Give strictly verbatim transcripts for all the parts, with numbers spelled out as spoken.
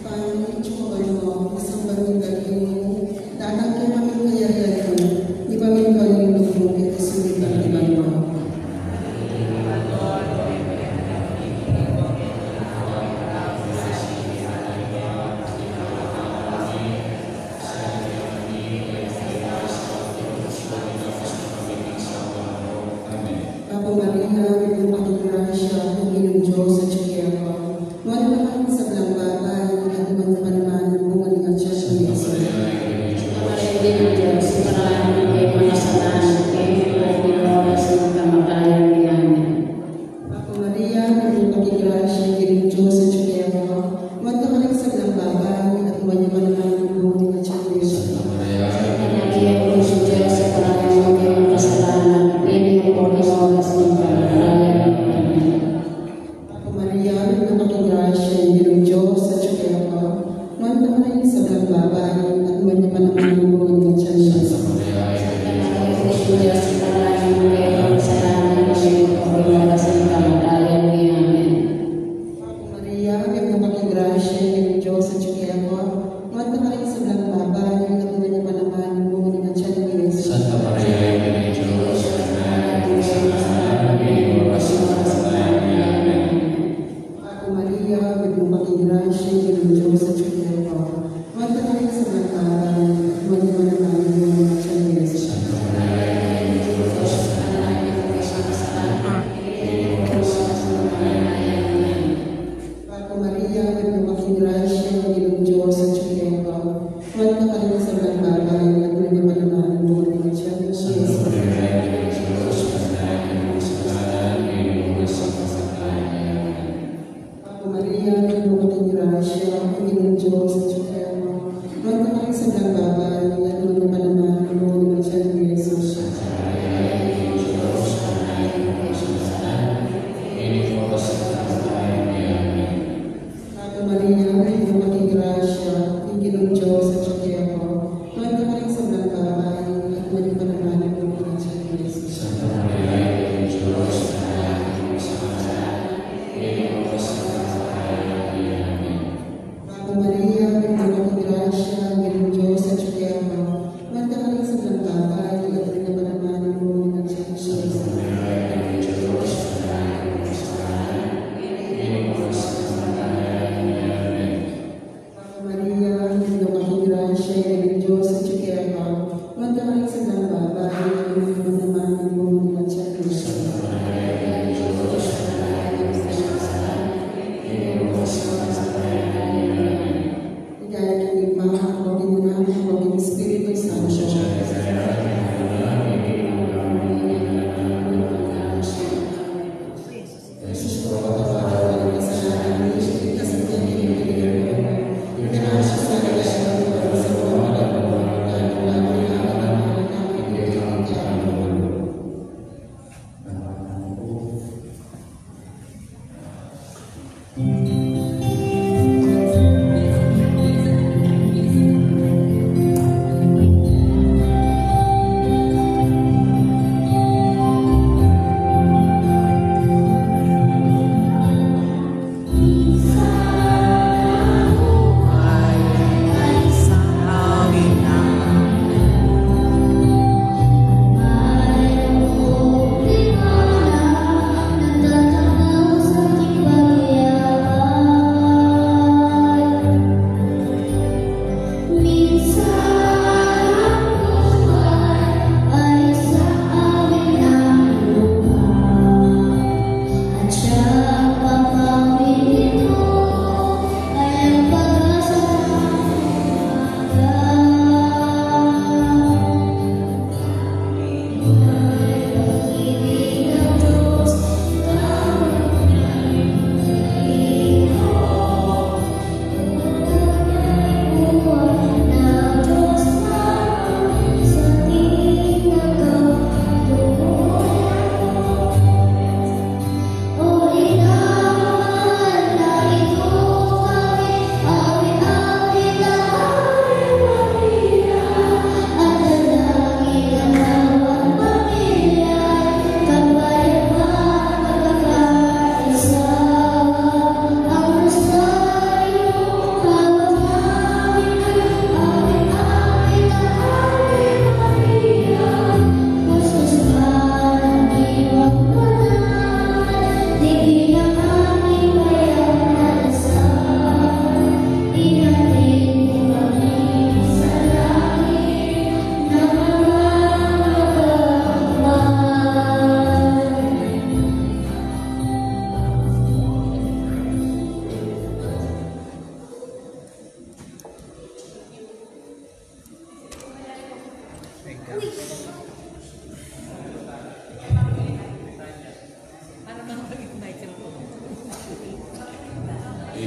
Panginoon, itsu ka banua, misamban ya ing lagyu mu, datang kekami ing kayarian mu, mipamintuan ing lub mu keti sulip anti banua. Ave Maria, mitmu ka king grasya, ing Ginung Dios atyu keka. Nuan ka karing sablang babai, at nuan ya pa naman ing bunga ning atian mu, i Jesus. Ave Maria, Ginung Dios, ipanalangin mu kami makasalanan, ngeni at king oras ning kamatayan mi. Amen. Ave Maria, mitmu ka king grasya, ing Ginung Dios atyu keka. Nuan ka karing sablang babai, at nuan ya pa naman ing bunga ning atian mu, i Jesus. Santa Maria, Ina ning Dios, ipanalangin mu kami makasalanan, ngeni at king oras ning kamatayan mi. Amen.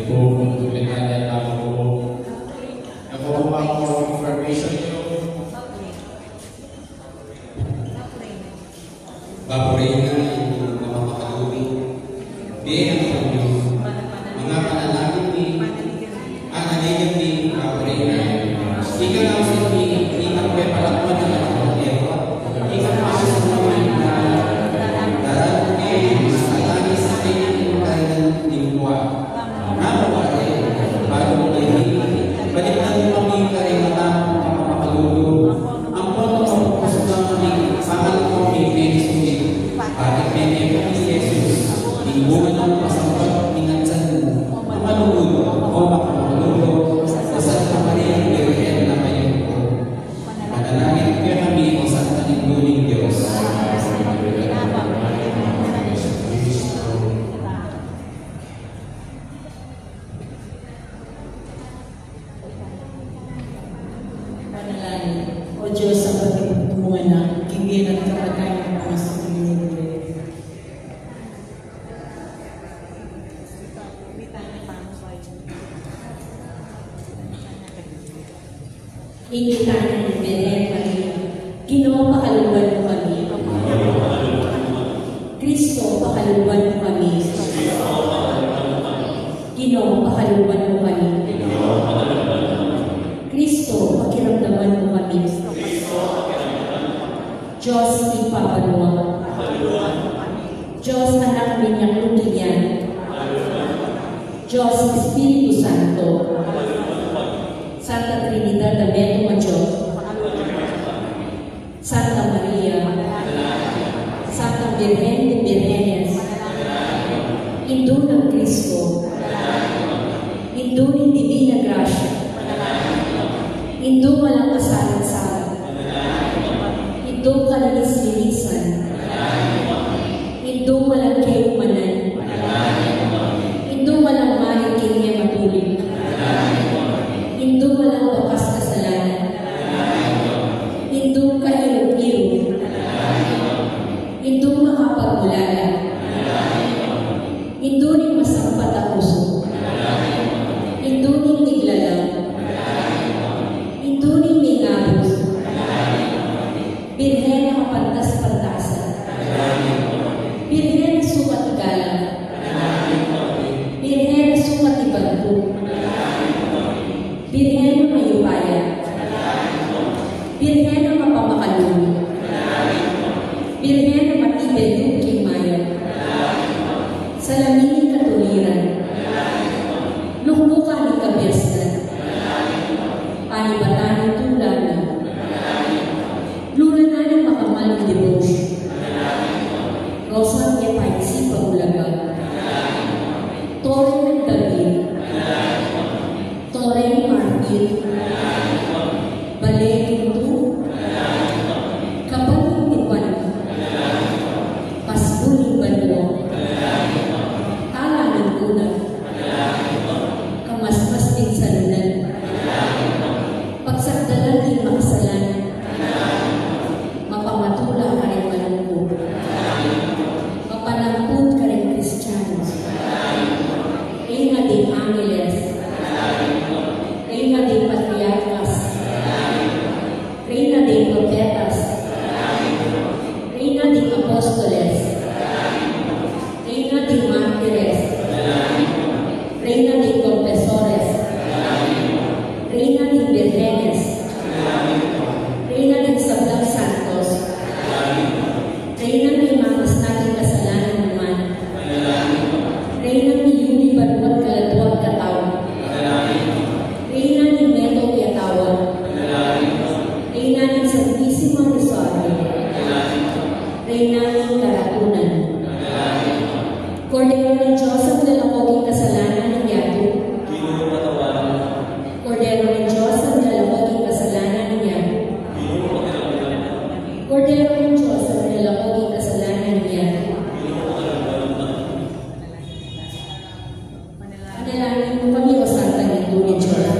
Kung tuloy na tayo, ako po ang confirmation niyo. Baburin na yung mga makalulung. Di ang inyo. Mga panalangin ni, ang naligan ni Baburin na. Ika na sa ni, ika na palakpan na ng mga tiyempo. Ika na sa mga na, darating kayo, masalanis kayo ng kainan ni Juan. Namawari, bago mo kayo, balikan mo kami kayo na mga makalulung. Ang pagkakapagpasok ng aming pangalan ko ni Benjamin, bakit Benjamin ni Jesus, ning bunga ng pasampat ning atsan mo, ang malulung, o makamalulung, sa Santa Maria, Birhen na kayo. Manalangin kayo kami, o Santa Ninuling Diyos. Panalangin. O Diyos, ang pagtibuk mung anak, king bie at kamatayan ng mga sumusunod. Ing Gitana ning Birhen Maria. Ginu, pakaluluan mu kami. Kristo, pakaluluan mu kami. Ginu, pakaluluan mu kami. Kristo, pakiramdaman mu kami. Dios, Ibpa banua. Dios, Anak a minyaklung king yan. Dios, Espiritu Santo. Santa Trinidad a metung a Dios. Santa Maria, Santa Birhen de Birhenes, Indu nang Kristo, Indu ning Divina Gracia, Indung alang kasalan-salan, Indung kalinis-linisan, Indung alang kayumanan, Indung alang marit king e matuli, Indung alang bakas kasalanan, Indung kairu-iru, Indung makapagmulala, Indu ning masampat a pusu, Indu ning miglalang, Indu ning mingabus, Birhen a kapantas-pantasan, Birhen a sukat igalang, Birhen a sukat ibantuk, Birhen a mayupaya, Birhen a mapamakalulu, Birhen a matibe lub king mayap, Salamin ning Katuliran, Luklukan ning Kabiasnan, Panibatan ning Tula mi, Lulanan ning Makamal a Debosyon, Rosang e paisipan ulaga, Tore ning David, Tore ning Martir, Bale ning Tutu, Kaban ning Tipan, Pasbu ning Banua, Tala ning Tula, Kamasmas ning Salunan, Pagsakdalan ning Makasalanan, Mapamatula karing malungkut, Mapanampun karing Kristianu, Reyna de Angeles, Reyna de Patriarcas, Reyna de Profetas, Reyna de Apostoles, Reyna de Martires, Reyna de Confesores, Reyna de Birhenes, Reyna de Sablang Santos, Reyna ning mamasnat king kasalanan man, Reyna ning miyuli banua't kaladua a katau, Reyna ning metung a katau, Reyna ning Santisimo Rosario, Reyna ning karatunan. Kordero ning Dios a milalako king kasalanan ning yatu. Kordero ning Dios a milalako king kasalanan ning yatu. Kordero ning Dios a milalako king kasalanan ning yatu. Panalangin mu kami, o Santa Ninuling Dios.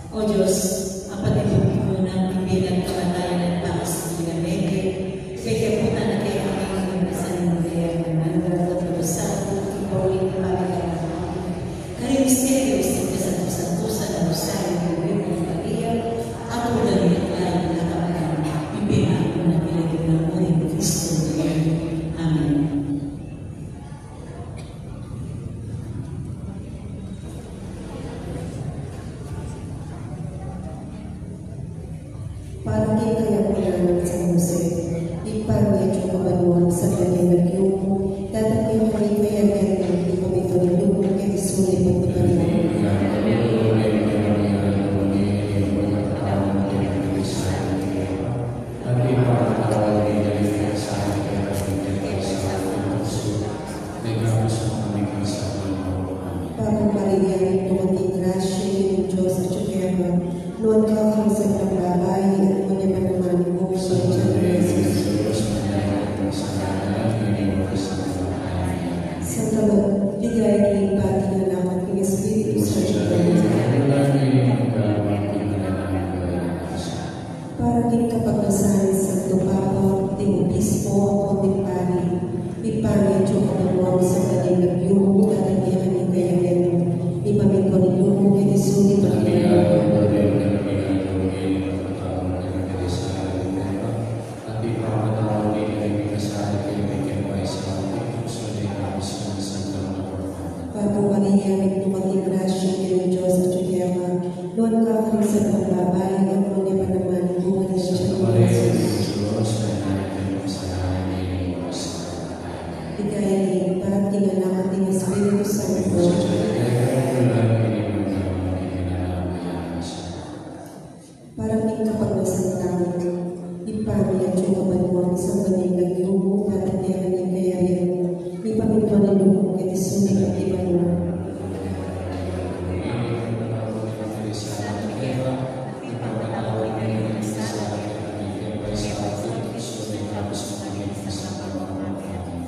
O Dios, ang pagtibuk mu nang pimpilan kamatayan at pangasubli na meke, pekeputan na kaya kami ng Para king kayapan nang San Jose, Ibpa mi, atsu ka banua, misamban ya ing lagyu mu, datang ya kami ing kayarian mu, mipamintuan ing lub mu keti sulip anti banua. Bapu Maria, mitmu ka king grasya, ing Ginung Dios atsu keka, nuan ka karing sablang babai, at nuan ya pa naman ing bunga ning tiyan mu, i Jesus. Santa Maria, Ligaya king Ibpa, king Anak, at king Espiritu Santo. Para king kapagnasan ning Santo Papa, ding Obispo, ampon ding pari, Ibpa mi, atsu ka banua, misamban ya ing lagyu mu, datang kekami ing kayarian mu, mipamintuan ing lub mu keti sulip anti banua. Bapu Maria, mitmu ka king grasya, ing Ginung Dios atsu keka, nuan ka karing sablang babai, at nuan ya pa naman ing bunga ning tiyan mu, i Jesus. Ligaya king Ibpa, king Anak, at king Espiritu Santo. Para king kapagnasan tamu, Ibpa mi, atsu ka banua, misamban ya ing lagyu mu, datang kekami ing kayarian mu, mipamintuan ing lub mu keti sulip anti banua.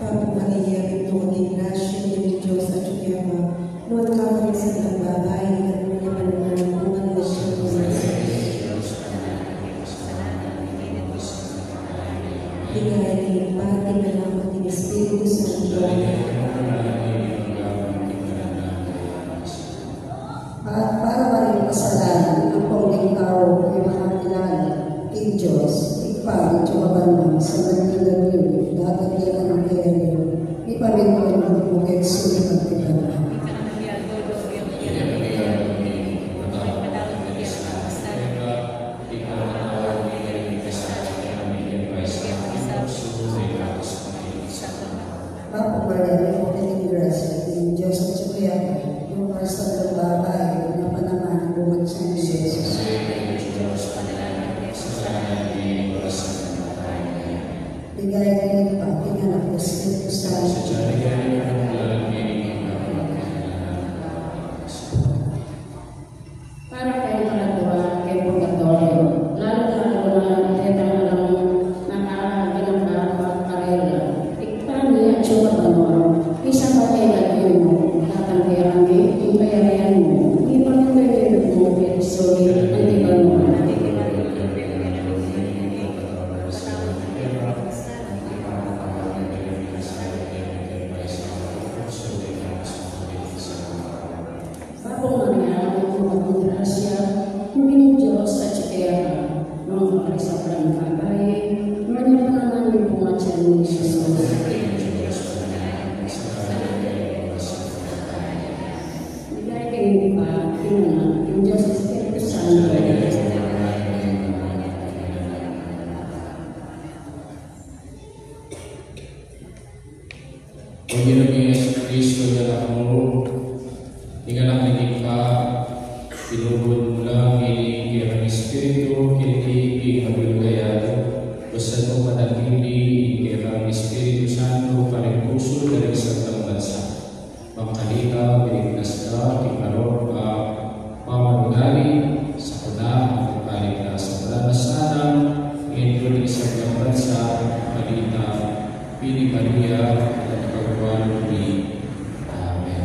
Bapu Maria, mitmu ka king grasya, ing Ginung Dios atsu keka, nuan ka karing sablang babai, at nuan ya pa naman ing bunga ning tiyan mu, i Jesus. Ligaya king Ibpa, king Anak, at king Espiritu Santo. At para walang kasalanan ampong ding tau a makakilala king Dios, Ibpa mi, atsu ka banua, misamban ya ing lagyu mu, datang kekami ing kayarian mu, mipamintuan ing lub mu keti sulip anti banua. Bapu Maria, mitmu ka king grasya, ing Ginung Dios atsu keka, nuan ka karing sablang babai, at nuan ya pa naman ing bunga ning tiyan mu, i Jesus. Ligaya king Ibpa, king Anak, at king Espiritu Santo. Para keng kaladwa keng purgatoryo, lalu-lalu na detang alang nakakaabe na karela. Ibpa mi, atsu ka banua, misamban ya ing lagyu mu, datang kekami ing kayarian mu, mipamintuan ing lub mu keti sulip anti banua. Bapu Maria, mitmu ka king grasya, ing Ginung Dios atsu keka, nuan ka karing sablang babai, nuan ya pa naman ing bunga ning tiyan mu, i Jesus. Ligaya king Ibpa, king Anak, at king Espiritu Santo. O Ginu ming Jesucristo, ing Anak mu, ing Anak ning Ibpa, ilubud mu la ngeni ing kekang espiritu keti king Mabilug a Yatu, usan mu panatili ing kekang Espiritu Santo karing pusu da ring Santang Bansa. Mangkalita, binignas da king marok a pamanugali, sakuna ing paligtas a banal na sala, ngeni at kapilan man, mangkalita, pin i Maria, at kapilan man. Amen.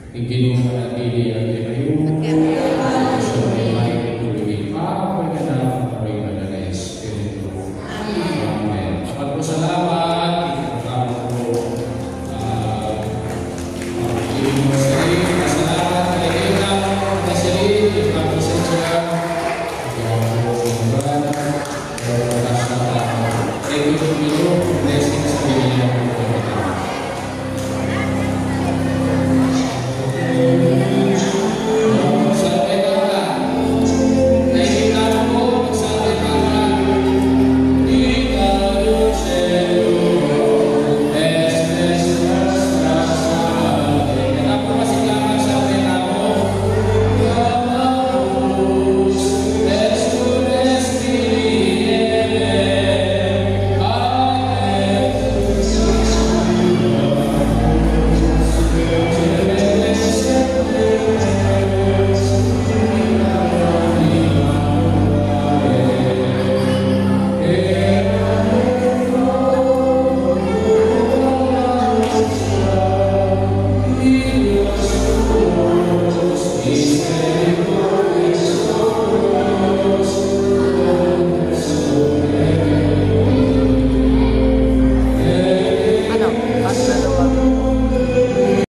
Ing Ginu manatili ya kekayu.